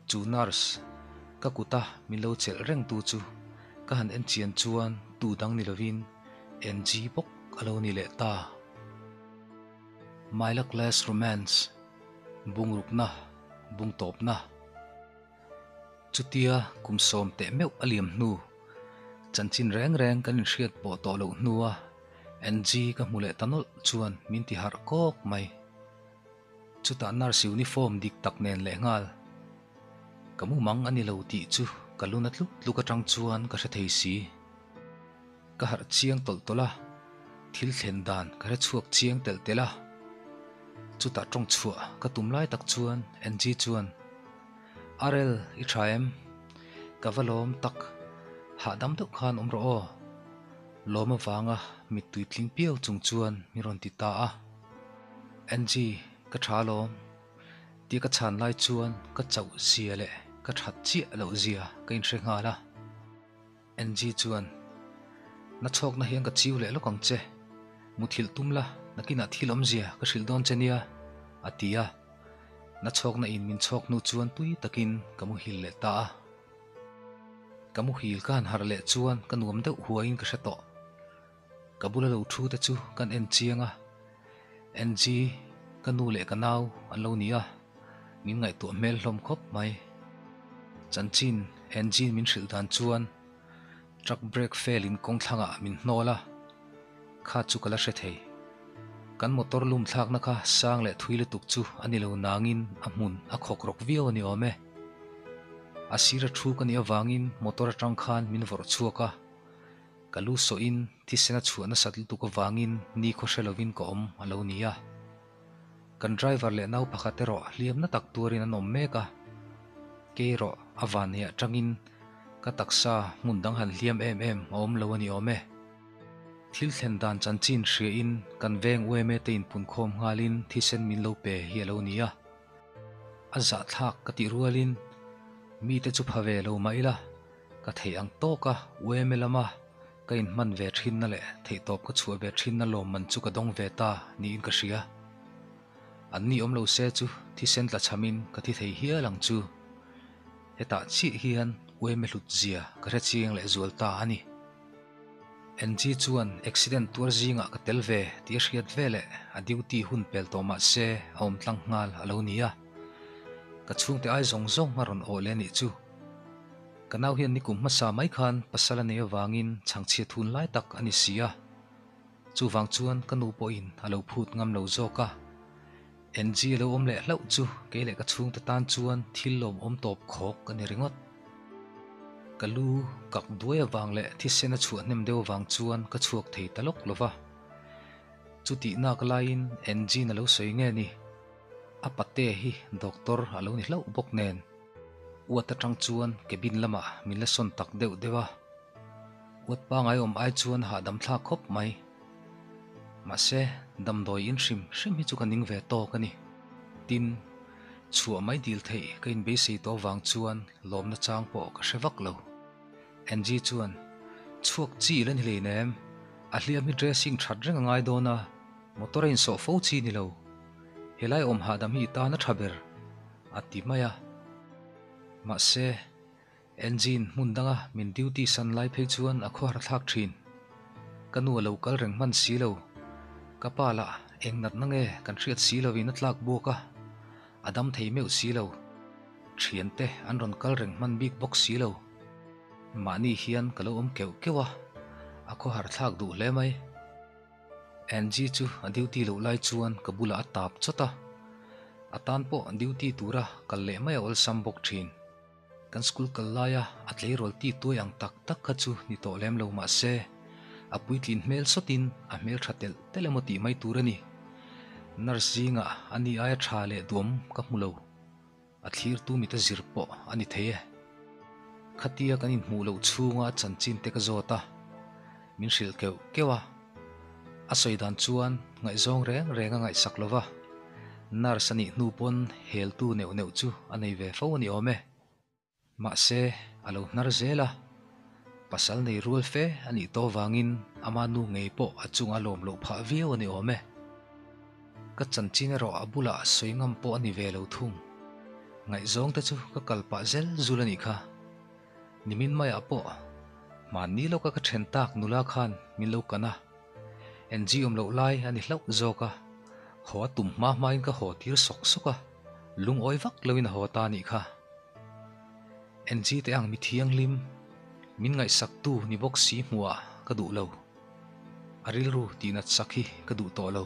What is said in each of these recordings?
Chu nurse, ka kuta min lo chelh reng tu chu ka han en chian chuan tu dang ni lovin Angie bawk a lo ni leh ta. My Luckless Romance, Bungrukna, Bungtawpna. Chutia kum sawm teh meuh a liam hnu, chanchin reng reng kan inhriat pawh tawh loh hnua Angie ka hmu leh ta nawlh chuan min ti harh kawk mai. Chutah nurse uniform dik tak nen leh nghal. Ka mumang a ni lo tih chu ka luna tluk tluk atang chuan ka hre thei si. Ka harh chiang tawlh tawlh a, thil thlen dan ka hre chhuak chiang telh telh a. Chutah tawng chhuah ka tum lai tak chuan Angie chuan, Arel, i tha em? Ka va lawm tak, hahdam deuh khan awm rawh aw. Lawm avanga mittui tling piau chung chuan min rawn ti ta a. Angie, ka tha alawm. Tia ka chhan lai chuan ka chauh zia leh ka that chiah loh zia ka inhre nghal a. Angie chuan, Na chhawkna hian ka chiu leh lawk ang che. Muthilh tum la, nakinah thil awmzia ka hrilh dawn che nia, a ti a. Na chhawkna in min chhawk hnu chuan tui takin ka muhil leh ta a. Ka muhil ka han harh leh chuan ka nuam deuh huaiin ka hre tawh. Ka bula lo thu te chu kan en chiang a, Angie, ka nu leh ka nau an lo ni a, min ngaihtuah hmel hlawm khawp mai. Chanchin Angie min hrilh dan chuan truck brake fail in kawng thlangah min hnawl a, kha chu ka la hre thei. Kan motor lum thlakna kha sang leh thui lutuk chu a ni lo nangin a hmun a khawk rawk viau a ni awm e. A sira thu ka nih avangin motor atang khan min vawrh chhuak a. Ka lu sawhin thisen a chhuah nasat lutuk avangin ni khaw hre lovin ka awm a lo ni a. Kan driver leh nau pakhat erawh hliamna tak tuarin an awm mek a. Kei erawh a vanneih atangin ka taksa hmun dang han hliam em em a awm lo a ni awm e. Thil thlen dan chanchin hriain kan veng UMA te inpunkhawm nghalin thisen min lo pe hi a lo ni a. A zahthlak ka tih rualin mite chu pha ve lo mah ila. Ka theih ang tawk a, UMA lama ka inhman ve thinna leh theihtawp ka chhuah ve thinna lawmman chu ka dawng ve ta niin ka hria. An ni awm lo se chu thisen tla chhamin ka thi thei hial ang chu. Hetah chiah hian UMA hlut zia ka hre chiang leh zual ta a ni. Angie chuan accident tuar zingah ka tel ve tih a hriat veleh a duty hun pel tawh mah se a awm tlang nghal a lo ni a. Ka chhungte ai zawng zawng a rawn awh leh a nih chu. Ka nau hian nikum hmasa mai khan pasal a nei avangin chhangchhia thun lai tak a ni si a. Chuvang chuan ka nu pawhin a lo phut ngam lo zawk a. Angie a lo awm leh hlauh chu kei leh ka chhungte tan chuan thil lawmawm tawp khawk a ni ringawt. Ka lu kak duai avang leh thisen a chhuah hnem deuh avang chuan ka chhuak thei ta lawk lo va. Chutih nak laiin Angie-in a lo sawi nge ni? A pate hi doctor a lo ni hlauh bawk nen. Uat atang chuan cabin lamah min la sawn tak deuh deuh a. Uat pangai awm ai chuan hahdam thlak khawp mai. Mahse, damdawi in hrim hrim hi chu ka ning ve tawk a ni. Tin, chhuah mai dil theih ka inbeisei tawh avang chuan lawmna chang pawh ka hre vak lo. Angie chuan, Chhuak chi ila ni hleinem, a hliam hi dressing that reng a ngai dawn a, motor a insawh fo chi ni lo. Helai awm hahdam hi i tan a tha ber, a ti mai a. Mahse, Engine hmun danga min duty san lai phei chuan a khuar thlak thin. Ka nu a lo kal reng hman si lo. Ka pa lah eng natna nge kan hriat si lovin a tlak buak a, a dam thei meuh si lo. Thiante an rawn kal reng hman bik bawk si lo. Mahni hian ka lo awm keuh keuh a, a khawhar thlak duh hle mai. Angie chu a duty loh lai chuan ka bulah a tap chawt a, a tan pawh duty tura kal leh mai a awlsam bawk thin. Kan school kal laia a tleirawl ti tuai ang tak tak kha chu ni tawh lem lo mah se, a puitlin hmel sawtin a hmel tha telh telh emaw tih mai tur a ni. Nurse zingah a ni aia tha leh duam ka hmu lo. A thlirtu mita zir pawh a ni thei e. Khatia kan inhmuh loh chhunga a chanchin te ka zawt a, min hrilh keuh keuh a. A sawi dan chuan ngaihzawng reng reng a ngaihsak lo va, nurse a nih hnu pawn heltu neuh neuh chu a nei ve fo a ni awm e. Mahse, a lo hnar zel a, pasal nei rual fe a nih tawh vangin ama nu ngei pawh a chunga lawm loh phah viau a ni awm e. Ka chanchin erawh a bulah sawi ngam pawh a ni ve lo thung. Ngaihzawng te chu ka kal pah zel zul a nih kha. Nimin maiah pawh hmanni lawka ka then tak nula khan min lo kan a, Angie awm loh lai a ni hlauh zawk a, haw a tum hma hmain ka haw tir sawk sawk a, lungawi vak loin a haw ta a nih kha. Angie te ang mi thianghlim, min ngaihsaktu ni bawk si hmuhah ka duh lo. A rilru tihnat sak hi ka duh tawh lo.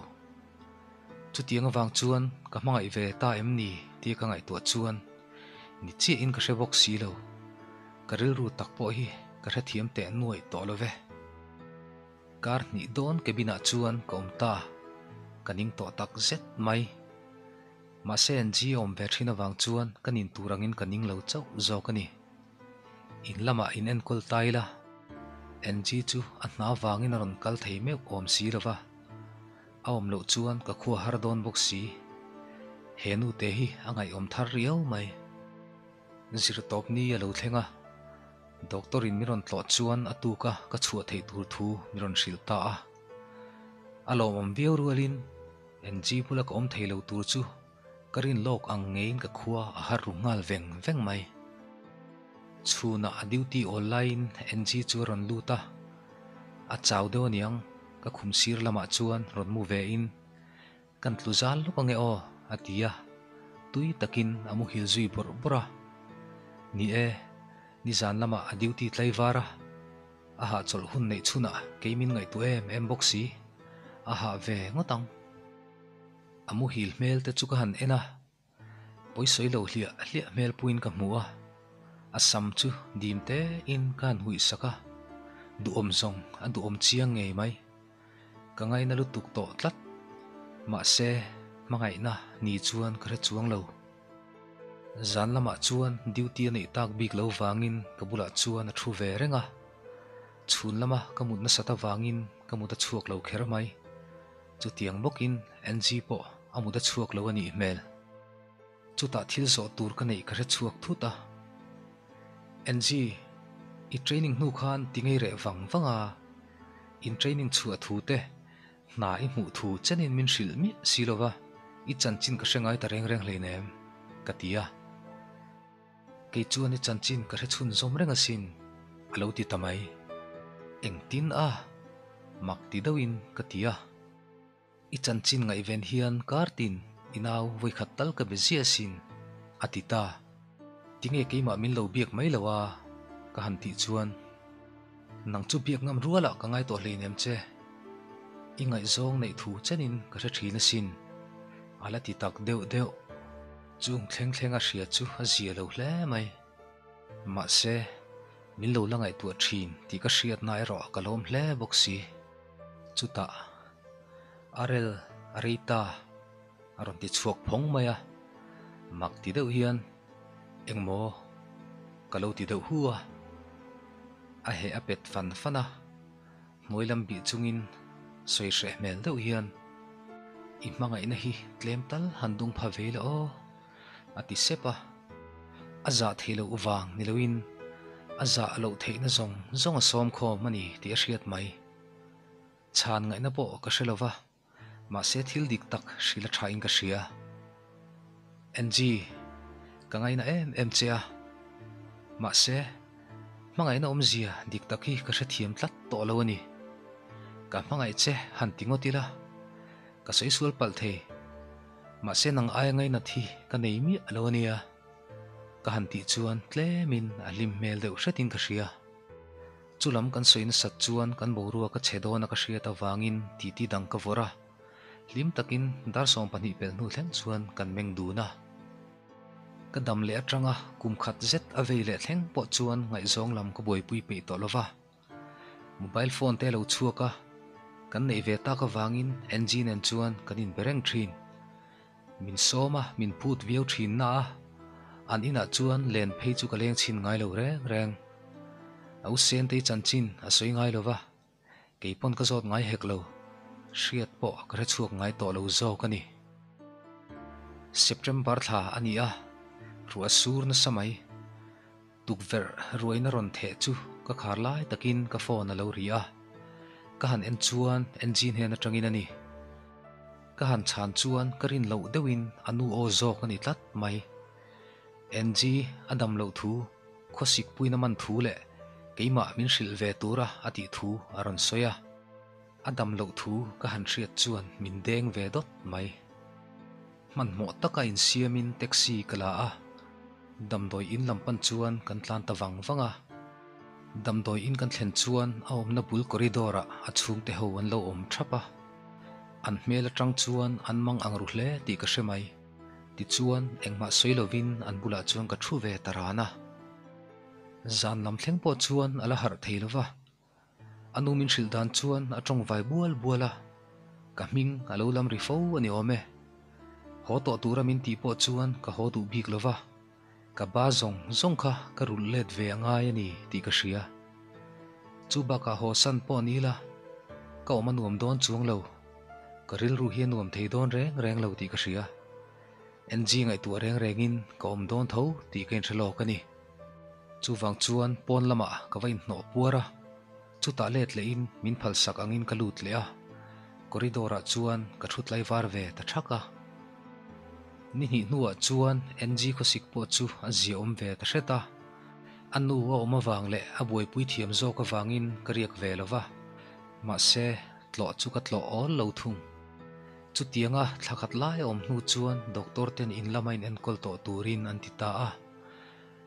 Chutiang avang chuan ka hmangaih ve ta em ni tia ka ngaihtuah chuan ni chiahin ka hre bawk si lo. Ka rilru tak pawh hi ka hrethiam teh nuaih tawh lo ve. Kar hnih dawn cabin ah chuan ka awm ta, ka ning tawh tak zet mai. Mahse NG a awm ve thin avang chuan ka nin tur angin ka ning lo chauh zawk a ni. In lamah in enkawl ta ila, NG chu a hna vangin a rawn kal thei meuh awm si lo va. A awm loh chuan ka khua har dawn bawk si. He nu te hi a ngaihawm thar riau mai. Zir tawp ni a lo thleng a, doctor in min rawn tlawh chuan a tuk a ka chhuah theih tur thu min rawn hrilh ta a. A lawmawm viau rualin NG bula ka awm thei lo tur chu ka rin lawk ang ngeiin ka khua a har ru nghal veng veng mai. Chhunah a duty awl laiin NG chu a rawn lut a, a chau deuh aniang ka khum sir lamah chuan rawn mu ve in Kan tlu zal lawk ange aw a ti a, tui takin a muhil zui bawrh bawrh a. Ni e, nizan lamah a duty tlaivar a, a hahchawlh hun neih chhunah kei min ngaihtuah em em bawk si, a hah ve ngawt ang. A muhil hmel te chu ka han en a, Pawisawi lo hliah hliah hmel puiin ka hmu a, a sam chu dim tein ka han huih sak a, duhawm zawng a duhawm chiang ngei mai. Ka ngaina lutuk tawh tlat, mahse hmangaihna ni chuan ka hre chuang lo. Zan lamah chuan duty a neih tak bik lo vangin ka bulah chuan a thu ve reng a, chhun lama ka mut nasat avangin ka mut a chhuak lo kher mai. Chutiang bawkin Angie pawh a mut a chhuak lo a nih hmel. Chutah thil zawh tur ka neih ka hre chhuak thut a. Angie, i training hnu khan ti ngei reh vang vang a, in training chhuah thu te, hna i hmuh thu chenin min hrilh miah si lo va, i chanchin ka hre ngai ta reng reng hleinem, ka ti a. Kei chuan i chanchin ka hre chhun zawm reng asin, a lo ti ta mai. Engtin a? Mak ti deuhin ka ti a. I chanchin ngaihven hian kar tin i nau vawikhat tal ka be ziah asin, a ti ta. Tinge keimah min lo biak mai lo a? ka han tih chuan. Nang chu biak ngam rualah ka ngai tawh hleinem che. I ngaihzawng neih thu chenin ka hre thin asin, a la ti tak deuh deuh. Chung thleng thleng a hria chu a zia lo hle mai. Mahse, min lo la ngaihtuah thin tih ka hriatna erawh ka lawm hle bawk si. Chutah, Arel, a rei ta, a rawn ti chhuak phawng mai a. Mak ti deuh hian, Engmaw? Ka lo ti deuh hu a. A heh a pet fan fan a. Hnuai lam bih chungin sawi hreh hmel deuh hian, I hmangaihna hi tlem tal han dung pha ve ila aw, a ti sep a. A zah theih loh vang ni loin a zah loh theihna zawng zawng a sawm khawm a ni tih a hriat mai. Chhan ngaihna pawh ka hre lo va. Mahse thil dik tak hrilh a tha in ka hria. Angie, ka ngaina em em che a. Mahse, hmangaihna awmzia dik tak hi ka hrethiam tlat tawh lo a ni. Ka hmangaih che han ti ngawt ila, ka sawi sual palh thei. Mahse nang aia ngainat hi ka nei miah lo a nia. Ka han tih chuan tlemin a hlim hmel deuh hretin ka hria. Chu lam kan sawi nasat chuan kan boruak a chhe dawn a ka hriat avangin titi dang ka vawrh a, hlim takin dar 20 pel hnu thleng chuan kan meng dun a. Ka dam leh atanga kum khat zet a vei leh thleng pawh chuan ngaihzawng lam ka buaipui peih tawh lova. Mobile phone te a lo chhuak a, kan neih ve tak avangin Angie nen chuan kan inbe reng thin. Min sawm a, min phut viau thin na a, an inah chuan len phei chu ka leng chhin ngai lo reng reng. A u Sentei chanchin a sawi ngai lo va, kei pawn ka zawt ngai hek lo, hriat pawh ka hre chhuak ngai tawh lo zawk a ni. September thla a ni a, ruah sur nasa mai. Tukverh ruaina rawn theh chu ka khar lai takin ka phone a lo ri a, ka han en chuan Angie hnen atangin a ni. Ka han chhan chuan ka rin loh deuhin a nu aw zawk a ni tlat mai. Angie a dam loh thu, khawsik puina man thu leh keimah min hrilh ve tura a tih thu a rawn sawi a. A dam loh thu ka han hriat chuan min deng ve dawt mai. Hmanhmawh taka insiamin taxi ka la a, damdawi in lam pan chuan kan tlan ta vang vang a. Damdawi in kan thlen chuan a awmna bul corridor ah a chhungte ho an lo awm thap a. An hmel atang chuan an mang ang ru hle tih ka hre mai. Tichuan engmah sawi lovin an bulah chuan ka thu ve ta ran a. Zan lam thleng pawh chuan a la harh thei lova. A nu min hrilh dan chuan a tawng vai bual bual a, ka hming a lo lam ri fo a ni awm e. Haw tawh tura min tih pawh chuan ka haw duh bik lo va, ka ba zawng zawng kha ka rulh let ve a ngai a ni tih ka hria. Chu bakah haw san pawh ni ila, ka awm a nuam dawn chuang lo, ka rilru hi a nuam thei dawn reng reng lo tih ka hria. NG ngaihtuah reng rengin ka awm dawn tho tih ka inhre lawk a ni. Chuvang chuan pawn lamah ka va inhnawh puar a, chutah let lehin min phalsak angin ka lut leh a, corridor ah chuan ka thu tlaivar ve ta thak a. Ni hnih hnuah chuan NG khawsik pawh chu a ziaawm ve ta hret a, a nu a awm avang leh a buaipui thiam zawk avangin ka riak ve lo va, mahse tlawh chu ka tlawh awl lo thung. Chutianga thla khat lai a awm hnu chuan doctor ten in lama inenkawl tawh turin an ti ta a.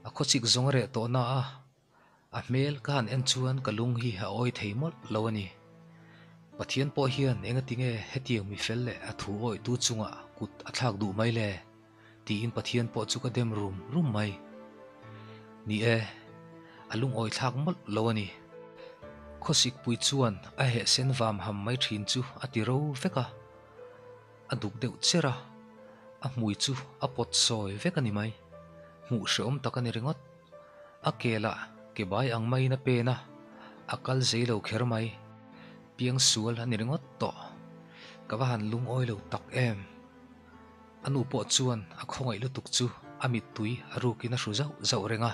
A khawchik zawng a reh tawh na a, a hmel ka han en chuan ka lung hi a awi thei mawlh lo a ni. Pathian pawh hian engatinge hetiang mi fel leh a thu awitu chungah kut a thlak duh mai le? tiin Pathian pawh chu ka dem rum rum mai. Ni e, a lungawi thlak mawlh lo a ni. Khawsikpui chuan a heh sen vam ham mai thin chu a ti ro vek a. A duk deuh cher a, a hmui chu a pawt sawi vek a ni mai. Hmuh hrehawm tak a ni ringawt. A ke lah ke bai ang maiin a pen a, a kal zei lo kher mai. Piang sual a ni ringawt tawh. Ka va han lungawi lo tak em. A nu pawh chuan a khawngaih lutuk chu a mittui a rukin a hru zauh zauh reng a.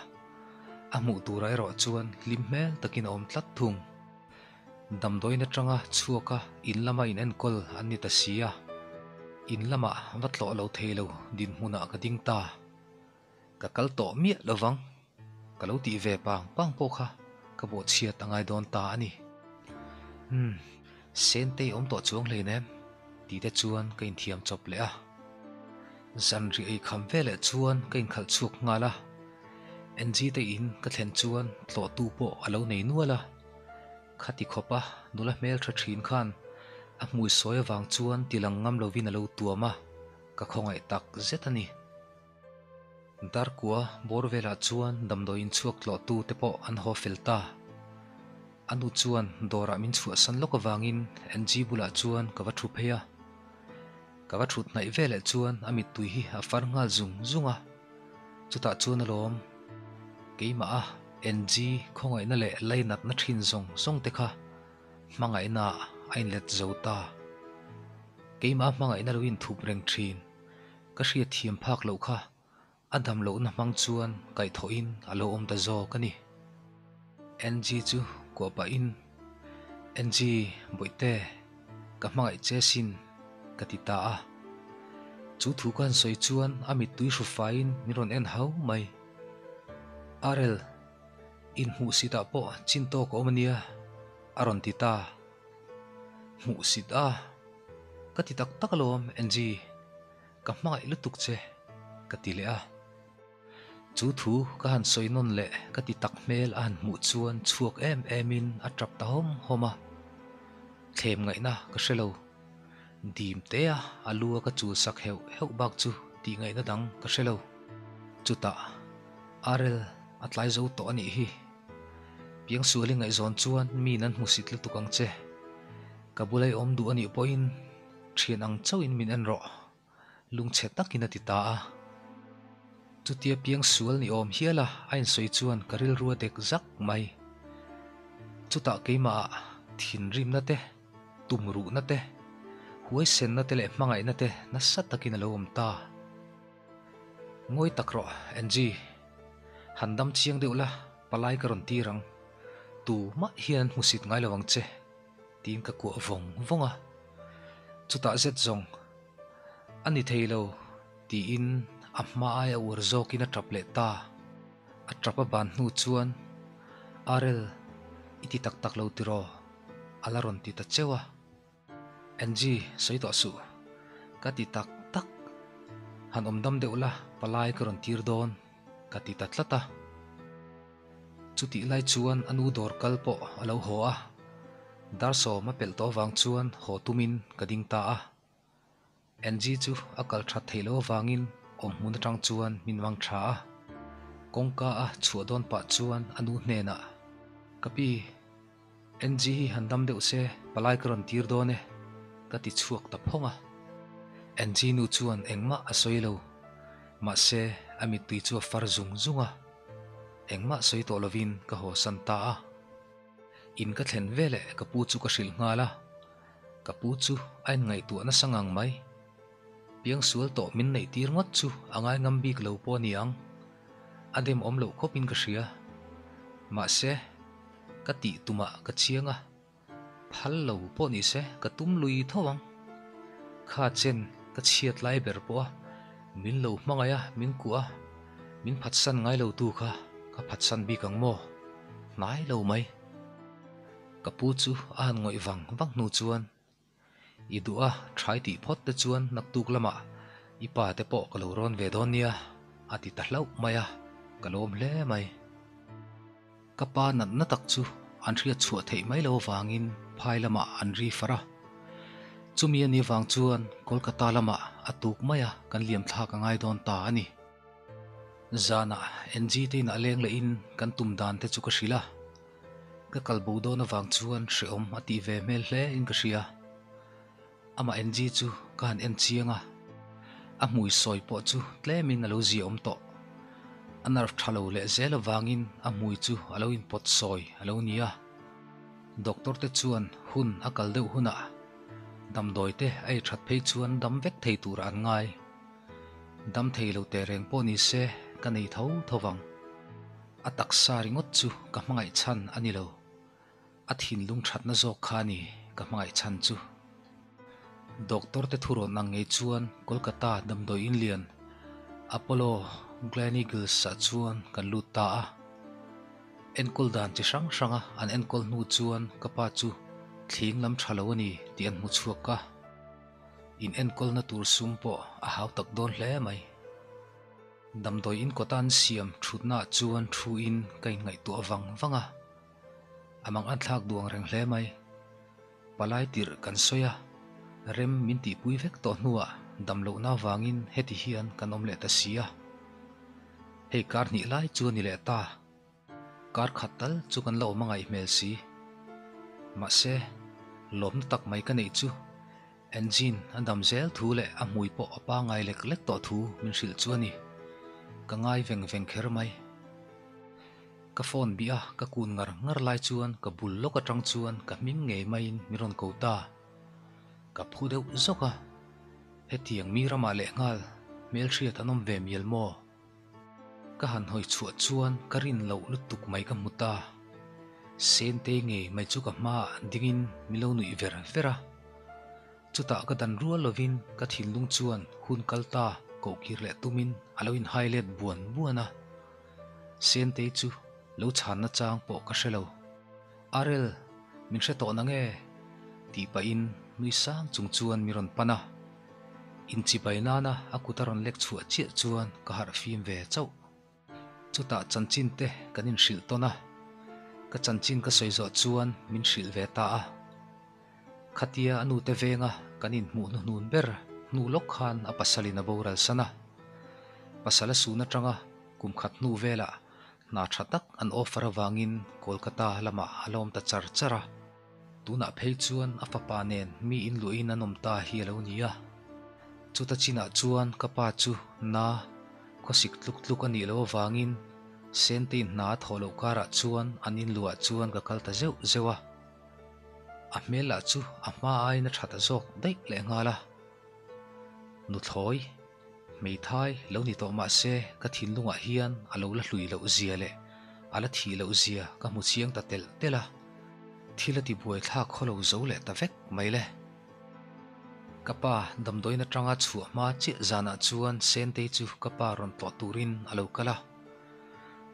A hmuh turah erawh chuan hlim hmel takin a awm tlat thung. Damdawiin atanga chhuaka in lama in enkawl an ni ta si a, in lamah va tlawh lo thei lo dinhmunah ka ding ta. Ka kal tawh miah lo vang, ka lo tih ve pang pang pawh kha ka bawhchhiat a ngai dawn ta a ni. Umm, Sentei awm tawh chuang hleinem, tih te chuan ka inthiam chawp leh a. Zanriah ei kham veleh chuan ka inkhalh chhuak nghal a, NG te in ka thlen chuan tlawhtu pawh a lo nei nual a. Khati khawpa nula hmeltha thin khan a hmui sawi avang chuan tilang ngam lovin a lo tuam a, ka khawngaih tak zet a ni. Darkua bawr velah chuan damdawi inchhuak tlawhtu te pawh an haw fel ta. A nu chuan dawrah min chhuahsan lawk avangin NG bulah chuan ka va thu phei a. Ka va thut hnaih veleh chuan a mittui hi a far nghal zung zung a. Chutah chuan alawm, keimah a NG khawngaihna leh lainatna thin zawng zawng te kha hmangaihna ah a inlet zo ta. Keimah a hmangaihna lo inthup reng thin ka hriatthiam phak loh kha A dam lohna hmang chuan kaihthawhin a lo awm ta zawk a ni. NG chu kuah pahin, NG, Bawihte, ka hmangaih che sin, ka ti ta a. Chu thu ka han sawi chuan a mittui hru faiin min rawn en hau mai. Arel, inhmuhsitah pawh chin tawk a awm a nia, a rawn ti ta. Hmuhsit a? Ka ti tak tak alawm, NG. Ka hmangaih lutuk che, ka ti leh a. Chu thu ka han sawi nawn leh ka ti tak hmel a han hmuh chuan chhuak em emin a tap ta hawm hawm a. Thlem ngaihna ka hre lo. Dim tea a lu a ka chul sak heuh heuh bak chu tih ngaihna dang ka hre lo. Chutah Arel a tlai zo tawh a nih hi. Piangsuali ngaihzawn chuan mi nan hmusit lutuk ang che. Ka bula i awm duh a nih pawhin Thian ang chauhin min en rawh, lungchhe takin a ti ta a. Chutia piang sual ni awm hiala a insawi chuan ka rilru a dek zak mai. Chutah keimahah thinrimna te, tumruhna te, huaisenna te leh hmangaihna te nasa takin a lo awm ta. Ngawi tak rawh, Angie. Han dam chiang deuh la, palai ka rawn tir ang. Tu mah hian an hmusit ngai lo ang che. Tiin ka kuah vawng vawng a, chutah zet zawng a ni thei lo tiin A hma aia uar zawkin a tap leh ta. A tap a ban hnu chuan, Arel, i ti tak tak lo tiraw? A la rawn ti ta cheu a. Angie, sawi tawh suh. Ka ti tak tak. Han awm dam deuh la, palai ka rawn tir dawn, ka ti ta tlat a. Chutih lai chuan a nu dawr kal pawh a lo haw a. Dar sawm a pelh tawh avang chuan haw tumin ka ding ta a. Angie chu a kal that theih loh avangin awm hmun atang chuan min mang tha a. Kawngka a chhuah dawn pah chuan a nu hnenah, Ka pi, Angie hi han dam deuh se palai ka rawn tir dawn e, ka ti chhuak ta phawng a. Angie nu chuan engmah a sawi lo, mahse a mittui chu a far zung zung a. Engmah sawi tawh lovin ka hawsan ta a. In ka thlen veleh ka pu chu ka hrilh nghal a. Ka pu chu a inngaihtuah nasa ngang mai. Piangsual tawh min neih tir ngawt chu a ngai ngam bik lo pawh a ni ang. A dem awm loh khawpin ka hria. Mahse, ka tih tumah ka chiang a, phal lo pawh ni se ka tum lui tho ang. Kha chen ka chhiat lai ber pawh a, min lo hmangaih a, min kuah a, min phatsan ngai lo tu kha ka phatsan bik ang maw? Hnai lo mai. Ka pu chu a han ngawih vang vang hnu chuan, I duh a, thai tih phawt te chuan naktuk lamah i pa te pawh ka lo rawn ve dawn nia, a ti ta hlauh mai a, ka lawm hle mai. Ka pa natna tak chu an hriat chhuah theih mai lo avangin phai lamah an ri far a. Chumi a nih avang chuan Kolkata lamah a tuk mai a kan liam thlak a ngai dawn ta a ni. Zanah NG te inah leng lehin kan tum dan te chu ka hrilh a. Ka kal bo dawn avang chuan hrehawm a tih ve hmel hle in ka hria. Amah NG chu ka han en chiang a, a hmui sawi pawh chu tlemin a lo zia awm tawh. A nerve tha lo leh zel avangin a hmui chu a lo inpawt sawi a lo ni a. Doctor te chuan hun a kal deuh hunah damdawi te a ei that phei chuan dam vek thei turah an ngai. Dam thei lo teh reng pawh ni se ka nei tho tho vang. A taksa ringawt chu ka hmangaih chhan a ni lo. A thinlung thatna zawk kha a ni ka hmangaih chhan chu. Doctor te thurawn ang ngei chuan Kolkata damdawi in lian Apollo Gleneagles ah chuan kan lut ta a. Enkawl dan chi hrang hranga an enkawl hnu chuan ka pa chu thling lam tha lo a ni tih an hmu chhuak a. In enkawlna tur sum pawh a hau tak dawn hle mai. Damdawi in kawta an siam thutnaah chuan thu in ka inngaihtuah vang vang a, a mang an thlak duang reng hle mai. Palai tirh kan sawi a, rem min tihpui vek tawh hnuah damlohna avangin heti hian kan awm leh ta si a. Hei kar hnih lai chu a ni leh ta. Kar khat tal chu kan la awm a ngaih hmel si. Mahse, lawmna tak mai ka neih chu Engine a dam zel thu leh a hmui pawh a pangai lek lek tawh thu min hrilh chu a ni. Ka ngai veng veng kher mai. Ka phone bih a ka kun ngar ngar lai chuan ka bul lawk atang chuan ka hming ngei maiin min rawn ko ta. Ka phu deuh zawk a, hetiang mi ramah lehnghal hmelhriat an awm ve mial maw? Ka han hawi chhuah chuan ka rin loh lutuk mai ka hmu ta. Sentei ngei mai chu ka hmaah dingin min lo nuih ver ver a. Chutah ka dan rual lovin ka thinlung chuan hun kal ta kohkir leh tumin a lo inhai let buan buan a. Sentei chu lo chhanna chang pawh ka hre lo. Arel, min hre tawh na nge? tih pahin nui sang chung chuan mi rawn pan a. Inchibai nana a kut a rawn lek chhuah chiah chuan ka harh fim ve chauh. Chutah chanchin te kan inhrilh tawn a, ka chanchin ka sawi zawh chuan min hrilh ve ta a. Khatia a nute venga kan inhmuh hnuhnun ber hnu lawk khan a pasalin a boral san a. Pasal a sun atanga kum khat hnu velah hna tha tak an offer avangin Kolkata lamah a la awm ta char char a. Tunah phei chuan a fapa nen mi inluahin an awm ta hi a lo ni a. Chuta chinah chuan ka pa chu na khawsik tluk tluk a nih loh avangin Sentei hna a thawh loh karah chuan an inluah chuan ka kal ta zeuh zeuh a. A hmel lah chu a hma aiin a tha ta zawk daih leh nghal a. Nuthlawi, hmeithai lo ni tawh mah se ka thinlungah hian a lo la hlui loh zia leh a la thih loh zia ka hmu chiang ta telh telh a. Thil a ti buai thlak khaw lo zo leh ta vek mai le. Ka pa damdawiin atanga chhuah hma chiah zanah chuan Sentei chu ka pa rawn tlawh turin a lo kal a.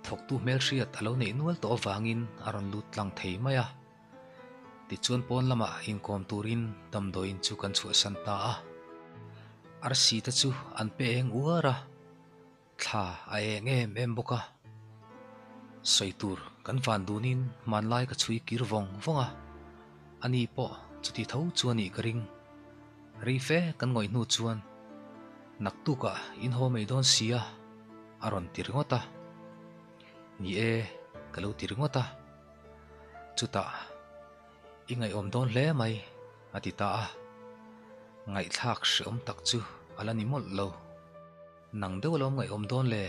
Thawktu hmelhriat a lo neih nual tawh avangin a rawn lut tlang thei mai a. Tichuan pawn lamah inkawm turin damdawiin chu kan chhuahsan ta a. Arsi te chu an pe eng uar a. Thla a eng em em bawk a, sawi tur kan van dunin hmanlai ka chhui kir vawng vawng a, ani pawh chuti tho chu a nih ka ring. Rei fe kan ngawih hnu chuan naktukah in haw mai dawn sia a rawn ti ringawt a, ni e ka lo ti ringawt a, chutah i ngaihawm dawn hle mai a ti ta a, ngaihthlak hreawm tak chu a la ni mawlh lo. Nang deuh alawm ngaihawm dawn le,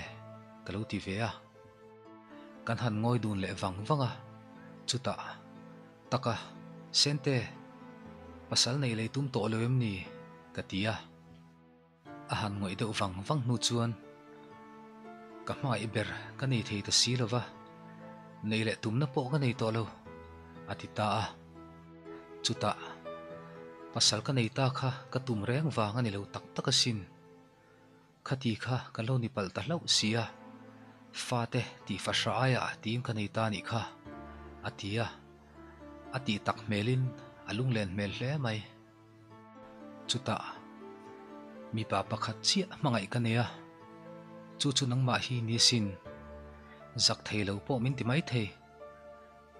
ka lo ti ve a. Kan han ngawi dun leh vang vang a, chutah, Taka, Sente, pasal nei lei tum tawh lo em ni? ka ti a. A han ngawih deuh vang vang hnu chuan, Ka hmangaih ber ka nei thei ta si lo va, nei leh tumna pawh ka nei tawh lo, a ti ta a. Chutah, Pasal ka nei ta kha ka tum reng vang a ni lo tak tak asin. Khati kha ka lo ni palh ta hlauh si a, fate tih fahra aiah tiin ka nei ta anih kha, a ti a. A tih tak hmelin a lunglen hmel hle mai. Chutah, mipa pakhat chiah hmangaih ka nei a, chu chu nangmah hi ni asin, zak thei lo pawh min ti maithei.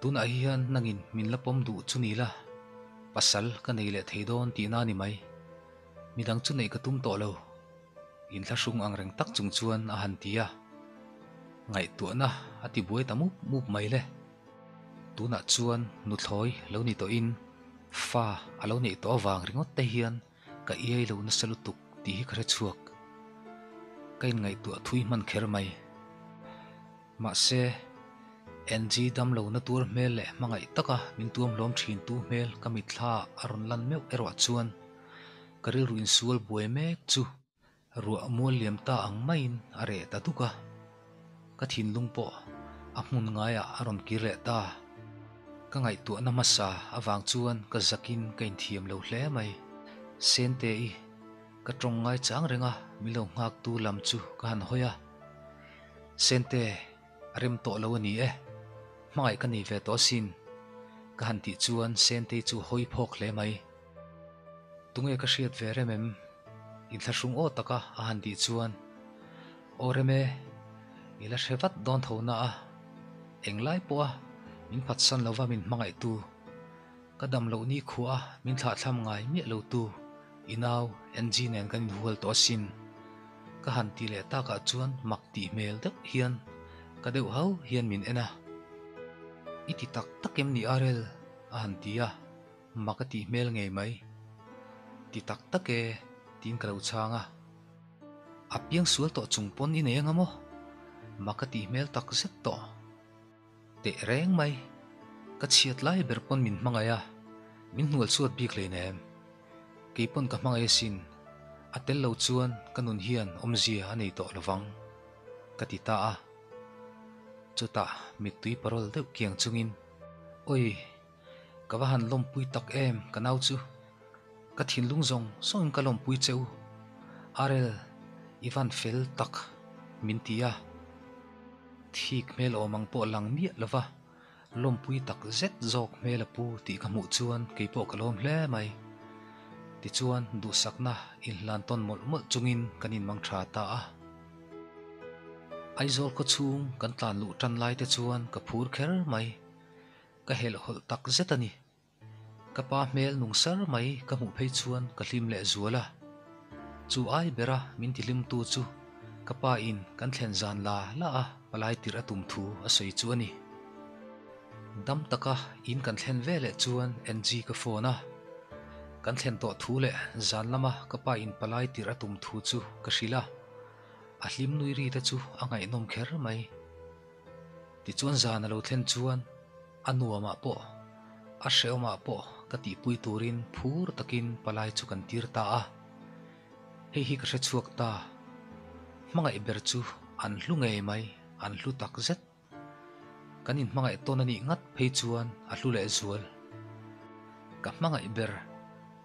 Tunah hian nangin min la pawm duh chu ni la, pasal ka nei leh thei dawn tihna a ni mai. Midang chu neih ka tum tawh lo. Inthlahrung ang reng tak chung chuan a han ti a. Ngaihtuahna a ti buai ta mup mup mai le. Tunah chuan nuthlawi lo ni tawhin fa a lo neih tawh avang ringawt te hian ka iai lo nasa lutuk tih hi ka hre chhuak. Ka inngaihtuah thui hman kher mai. Mahse, Angie damlo na tuar hmel leh hmangaih taka min tuam hlawm thin tu hmel ka mitthla a rawn lan meuh erawh chuan ka rilru insual buai mek chu ruah mual liam ta ang maiin a reh ta duk a. Ka thinlung pawh a hmun ngaiah a rawn kir leh ta. Ka ngaihtuahna hmasa avang chuan ka zakin ka inthiam lo hle mai. Sente-i ka tawng ngai chang reng a, min lo nghaktu lam chu ka han hawi a. Sente, a rem tawh lo a ni e. Hmangaih ka nei ve tawh asin. Ka han tih chuan Sentei chu hawi phawk hle mai. Tunge ka hriat ve rem em? Inthlahrung aw taka a han tih chuan, Aw rem e, i la hre vat dawn tho na a. Englai pawha min phatsan lova min hmangaihtu. Ka dam loh ni khuah a min thlahthlam ngai miah lo tu i nau Angie nen kan inhual tawh asin. Ka han ti leh takah chuan mak tih hmel deuh hian ka deuh hau hian min en a. I ti tak tak em ni Arel? a han ti a, mak a tih hmel ngei mai. Ti tak tak e tiin ka lo chhang a. A piang sual tawh chung pawn i nei anga maw? Mak a tih hmel tak zet tawh. Teh reng mai, ka chhiat lai ber pawn min hmangaih a, min hnual chhuat bik hleinem. Kei pawn ka hmangaih asin, a tel lo chuan ka nun hian awmzia a nei tawh lovang, ka ti ta a. Chutah mittui parawl deuh kiang chungin, Awi, ka va han lawmpui tak em ka nau chu, ka thinlung zawng zawngin ka lawmpui che u, Arel, i van fel tak, min ti a. Thik hmel awm ang pawh lang miah lova, lawmpui tak zet zawk hmel a pu tih ka hmuh chuan kei pawh ka lawm hle mai. Tichuan duhsakna inhlan tawn mawlh mawlh chungin kan inmang tha ta a. Aizawl khawchhung kan tlan luh tan lai te chuan ka phur kher mai. Ka helhhawlh tak zet a ni. Ka pa hmel nung sar mai ka hmuh phei chuan ka hlim leh zual a. Chu ai bera min ti hlimtu chu ka pa in kan thlen zan la la a palai tirh a tum thu a sawi chu a ni. Dam taka in kan thlen ve leh chuan Angie ka phone a. Kan thlen tawh thu leh zan lama ka pa in palai tirh a tum thu chu ka hrilh a. A hlim nui ri te chu a ngaihnawm kher mai. Tichuan zan a lo thlen chuan a nuamah pawh, a hrehawmah pawh ka tihpui turin phur takin palai chu kan tir ta a. Hei hi ka hre chhuak ta. Hmangaih ber chu an hlu ngei mai, an hlu tak zet. Kan inhmangaih tawn a nih ngat phei chuan a hlu leh zual. Ka hmangaih ber.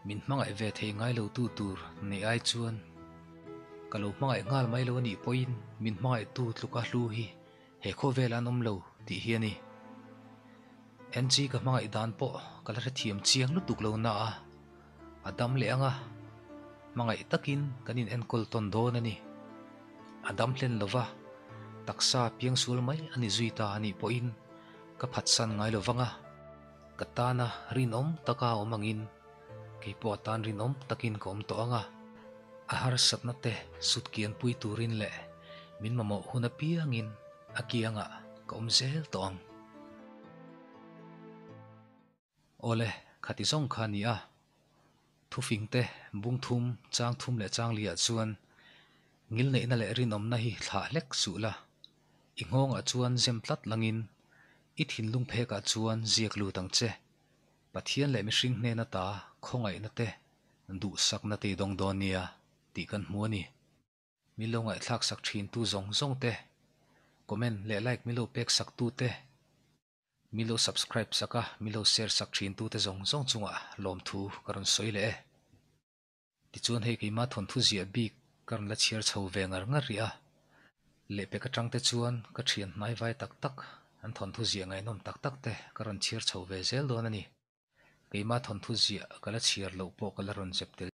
Min hmangaih ve thei ngai lo tu tur neih ai chuan ka lo hmangaih nghal mai lo a nih pawhin min hmangaihtu tluka hlu hi he khawvel an awm lo tih hi a ni. Angie ka hmangaih dan pawh ka la hrethiam chiang lutuk lo na a, a dam leh ang a, hmangaih takin kan in enkawl tawn dawn a ni. A dam hlen lo va, taksa piangsual mai a ni zui ta a nih pawhin ka phatsan ngai lo vang a, ka tana rinawm taka awm angin kei pawh a tan rinawm takin ka awm tawh ang a, a harsatna te sut kianpui turin leh min mamawh hun apiangin a kiangah ka awm zel tawh ang. Awle, khati zawng kha a ni a. Thufing te, bung thum, chang thum leh chang liah chuan ngilneihna leh rinawmna hi thlah hlek suh la. I nghawngah chuan zem tlat langin i thinlung phekah chuan ziak lut ang che. Pathian leh mihring hnen ata khawngaihna te, duhsakna te i dawng dawn nia tih kan hmu a ni. Min lo ngaihthlak sak thin tu zawng zawng te, comment leh like min lo pek sak tu te, min lo subscribe sak a min lo share sak thin tu te zawng zawng chungah lawmthu ka rawn sawi leh e. Tichuan hei keimah thawnthu ziah bik ka rawn la chhiar chho ve ngar ngar rih a. Lehpek atang te chuan ka thian hnai vai tak tak, an thawnthu ziah ngaihnawm tak tak te ka rawn chhiar chho ve zel dawn a ni. Keimah thawnthu ziah ka la chhiar loh pawh ka la rawn zep tel.